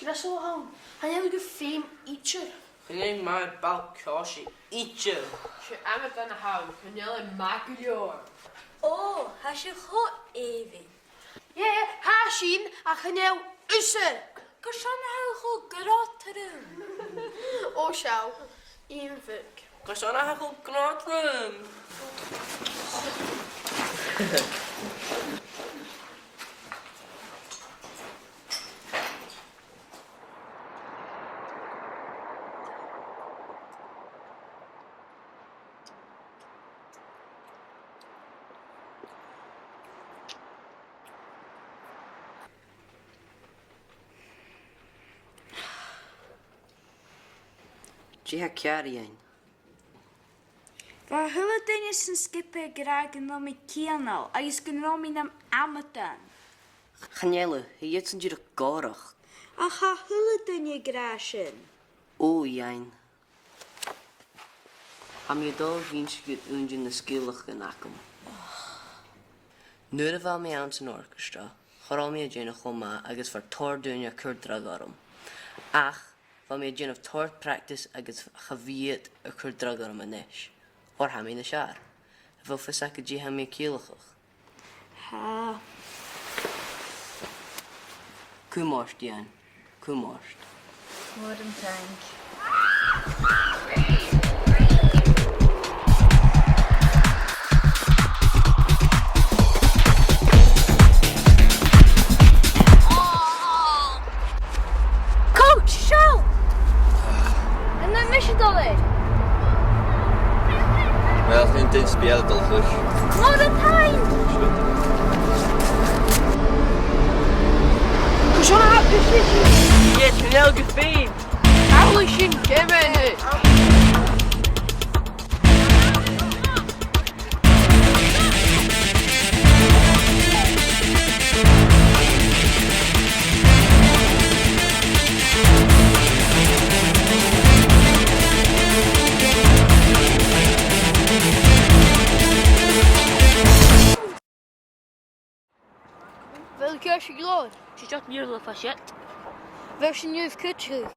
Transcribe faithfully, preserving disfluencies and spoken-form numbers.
Bheil seo ann? Chan eil thu gu feum idir. Chan eil mi a' dol a chosg idir. 'S e amadan a th' ann, chan eil e math gu leòr. Ò, tha sibh cho èibhinn. Yeah, tha sinn, ach chan eil thusa. Carson a tha thu cho grod rium? Ò, seall, aon bhog. Carson a tha thu cho grod rium? Dè tha ceàrr, Iain? Bha a h-uile duine san sgioba ag ràdh gun robh mi cianail agus gun robh mi nam amadan. Chan eil, tha iadsan dìreach gòrach. Ach tha a h-uile duine ag ràdh sin. Ò, Iain. Tha mi a' dol a dh'innse dhut aon de na sgeulachdan agam. Nuair a bha mi anns an orchestra, cha robh mi a' dèanamh cho math agus bha tòrr dhaoine a' cur dragh orm. Ach bha mi a' dèanamh tòrr practice agus cha bhi iad a' cur dragh orm a-nis, oir tha mi nas fheàrr. A bheil fios agad dè tha mi a' ciallachadh? Tha. Cumaibh ort, Iain. Cumaibh ort. Mòran taing. Coach, seall! An e mise a' dol air? Uill, chan eil duine sam bith a' dol a chluich. Mòran taing! Cò seo na hapis? Yes, chan eil gu feum. Amhail sin, Kevin! Bheil ceart gu leòr? 'S e seo mìorbhaileach a tha siud. Bheil sinn a' dol a chuideachadh?